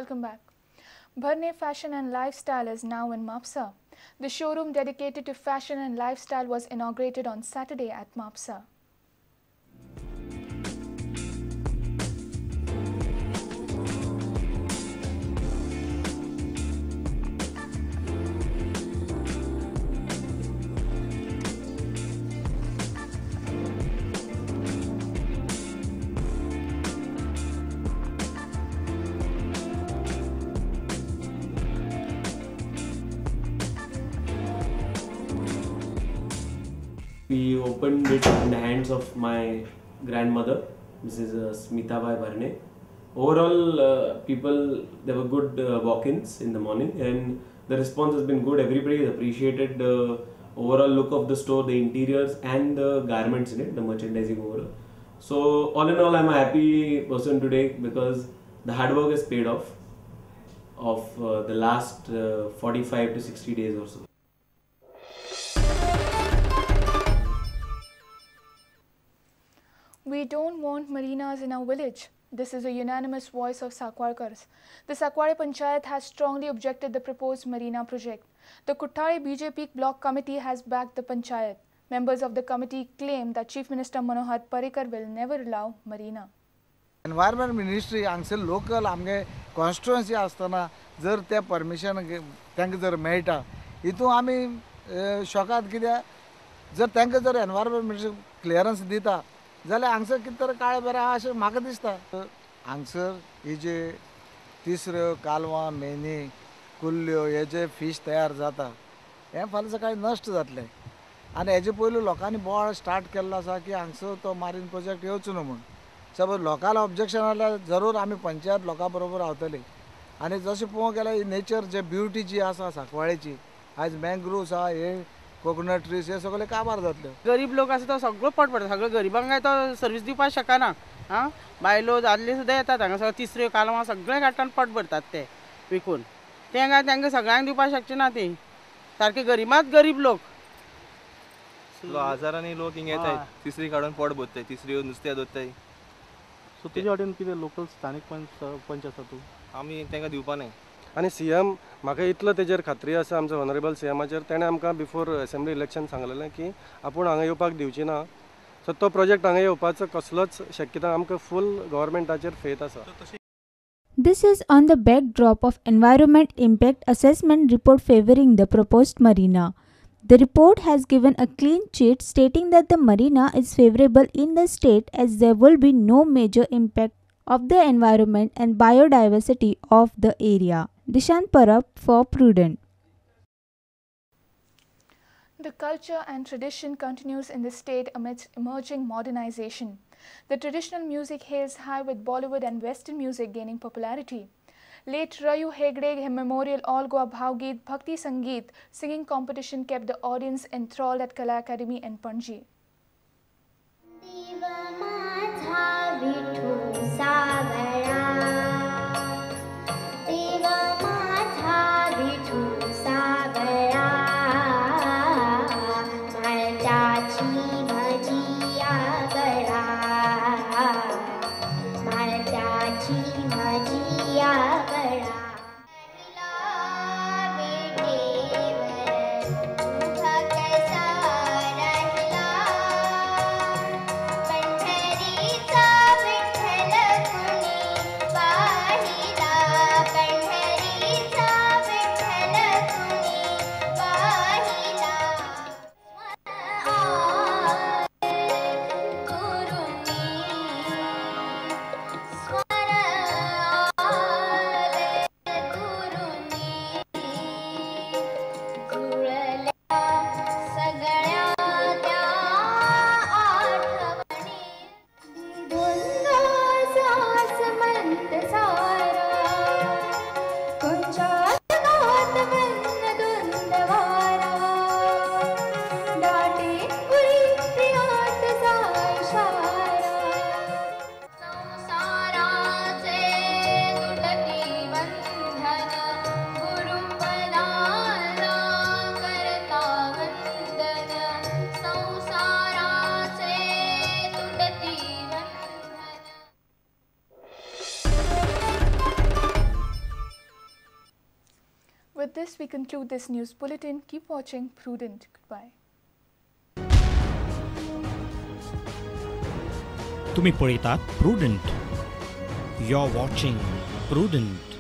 Welcome back. Bharne Fashion and Lifestyle is now in Mapsa. The showroom dedicated to fashion and lifestyle was inaugurated on Saturday at Mapsa. We opened it in the hands of my grandmother, Mrs. Smita Bhai Bharne. Overall, people, there were good walk-ins in the morning and the response has been good. Everybody has appreciated the overall look of the store, the interiors and the garments in it, the merchandising overall. So all in all, I'm a happy person today because the hard work has paid off of the last 45 to 60 days or so. We don't want marinas in our village. This is a unanimous voice of Sakwarkars. The Sancoale Panchayat has strongly objected the proposed marina project. The Kuthali BJP block committee has backed the Panchayat. Members of the committee claim that Chief Minister Manohar Parrikar will never allow marina. Environment Ministry हांगसर local आमगे constituency आसतना जर ते permission तांकां जर मेळटा हितून आमी शॉकात कित्याक जर तांकां जर एनवायरमेंट मिनिस्ट्री क्लियरन्स दिता जाल्यार हांगसर कितें तरी काळें बेरें आहा अशें म्हाका दिसता. हांगसर ही जे तिसऱ्यो कालवां मेनी कुल्ल्यो हे जे फीश तयार जाता हें फाल्यां सकाळीं नश्ट जातलें आनी हेजे पयलू लोकांनी बोवाळ स्टार्ट केल्लो आसा की हांगसर तो मारीन प्रोजेक्ट येवचो न्हू म्हूण. सपोज लोकांक ऑब्जेक्शन आसल्यार जरूर आमी पंचायत लोकां बरोबर रावतली आनी जशें पळोवंक गेल्यार नेचर जे ब्युटी जी आसा सांकवाळेची आयज मँग्रोव्स आहा हे कोकोनट ट्रीज हे सगळे काबार जातले. गरीब लोक आसा तो सगळो पोट पडटा, सगळो गरिबांक काय तो सर्वीस दिवपाक शकना. आं, बायलो दादले सुद्दां येतात हांगा, सगळ्यो तिसऱ्यो कालवां सगळें काडटा आनी पोट भरतात ते विकून. तें काय तांकां सगळ्यांक दिवपाक शकचे ना, ती सारके गरिबांत गरीब लोक. हजारांनी लोक हिंगा येताय, तिसरी काडून पोट भरताय, तिसऱ्यो नुस्तें दवरताय. सो तुज्या वाटेन कितें लोकल स्थानीक पंच आसा तूं? आमी तांकां दिवपा नाय. आनी सी एम म्हाका इतलो तेजेर खात्री आसा आमचो ऑनरेबल सी एमाचेर, तेणें आमकां बिफोर असेंब्ली इलेक्शन सांगलेलें की आपूण हांगा येवपाक दिवची ना. सो तो प्रोजेक्ट हांगा येवपाचो कसलोच शक्यता आमकां फूल गव्हर्मेंटाचेर फेथ आसा. This is on the backdrop of Environment Impact Assessment report favouring the proposed marina. The report has given a clean sheet stating that the marina is favourable in the state as there will be no major impact of the environment and biodiversity of the area. Dishant Parab for Prudent. The culture and tradition continues in the state amidst emerging modernization. The traditional music hails high with Bollywood and Western music gaining popularity. Late Rayu Hegde Memorial All Goa Bhavgeet Bhakti Sangeet singing competition kept the audience enthralled at Kala Academy in Panji. With this, we conclude this news bulletin. Keep watching Prudent. Goodbye. तुम्ही पळयतात Prudent. You are watching Prudent.